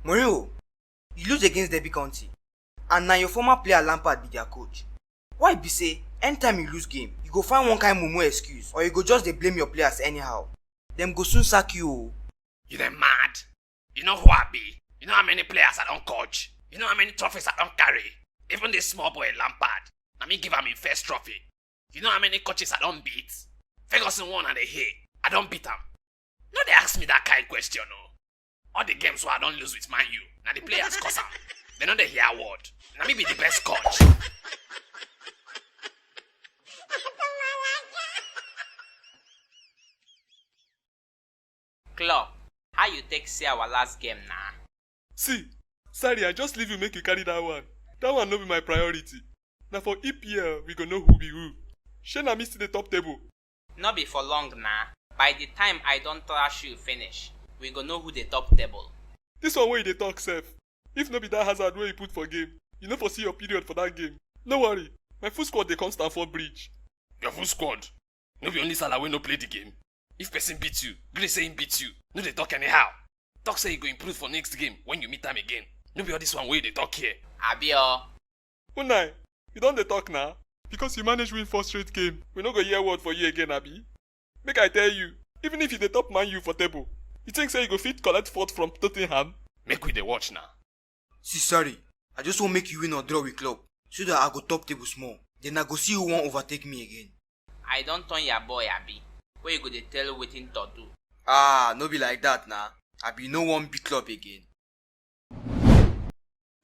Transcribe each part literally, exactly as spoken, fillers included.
Mourinho, you lose against Derby County, and na your former player Lampard be their coach. Why be say anytime you lose game, you go find one kind mumu excuse, or you go just dey blame your players anyhow? Dem go soon sack you o. You dey mad? You know who I be? You know how many players I don coach? You know how many trophies I don carry? Even this small boy Lampard, na me give am him first trophy. You know how many coaches I don beat? Ferguson won and dey here. I don beat am. No dey ask me that kind question o. All the games wey I don lose with Man U, na the players cause am. Dem no dey hear word. Na me be the best coach. Klopp, how you take see our last game na? See, sorry, I just leave you make you carry that one. That one no be my priority. Na for E P L we go know who be who. Shey na me still dey top table? No be for long na. By the time I don trash you finish, we go know who dey top table. This one wey you dey talk sef. If no be that Hazard wey you put for game, you no for see your period for that game. No worry, my full squad dey come Stamford Bridge. Your full squad? No be only Salah wey no play the game? If person beat you, gree say him beat you. No dey talk anyhow. Talk say you go improve for next game when you meet am again. No be all this one wey you dey talk here. Abi o. Unai, you don dey talk na? Because you manage win four straight game, we no go hear word for you again, abi? Make I tell you, even if you dey top Man U for table, you think say you go fit collect fourth from Tottenham? Make we dey watch na. See, sorry, I just wan make you win or draw with Klopp, so that I go top table small. Then I go see who wan overtake me again. I don turn your boy abi? Wey you go dey tell wetin to do? Ah, no be like that na. I be no wan beat Klopp again.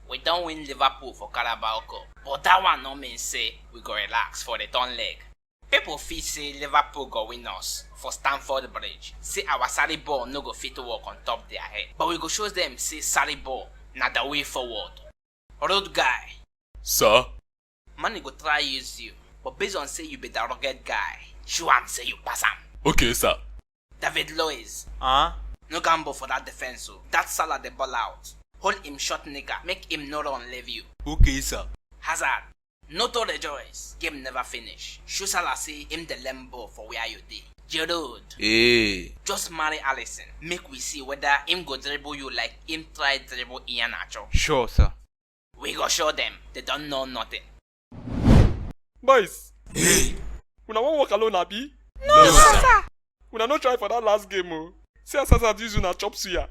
We don win Liverpool for Carabao Cup, but that one no mean say we go relax for return leg. People fit say Liverpool go win us for Stamford Bridge, say our sorry ball no go fit work on top their head, but we go show them say sorry ball na the way forward. Rude guy. Sir? Money go try use you, but based on say you be the rugged guy, show am say you pass am. Okay, sir. David Luiz, Huh? No gamble for that defense o. That Salah dey ball out. Hold him short nigga, make him no run leave you. Okay, sir. Hazard, no to rejoice. Game never finish. Show Salah say him dey learn ball for where you dey. Giroud, Hey. Just marry Alisson. Make we see whether him go dribble you like him try dribble Iheanacho. Sure, sir. We go show them they don't know nothing. Boys, una wan work alone, abi? No, sir. Una no try for that last game o. See as Hazard use una chop suya.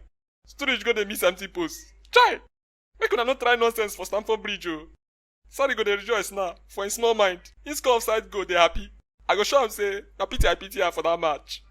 Sturridge go dey miss empty post. Chai! Make una no try nonsense for Stamford Bridge o. Sorry go dey rejoice now for him small mind. He score offside goal dey happy. I go show am say na pity I pity am for that match.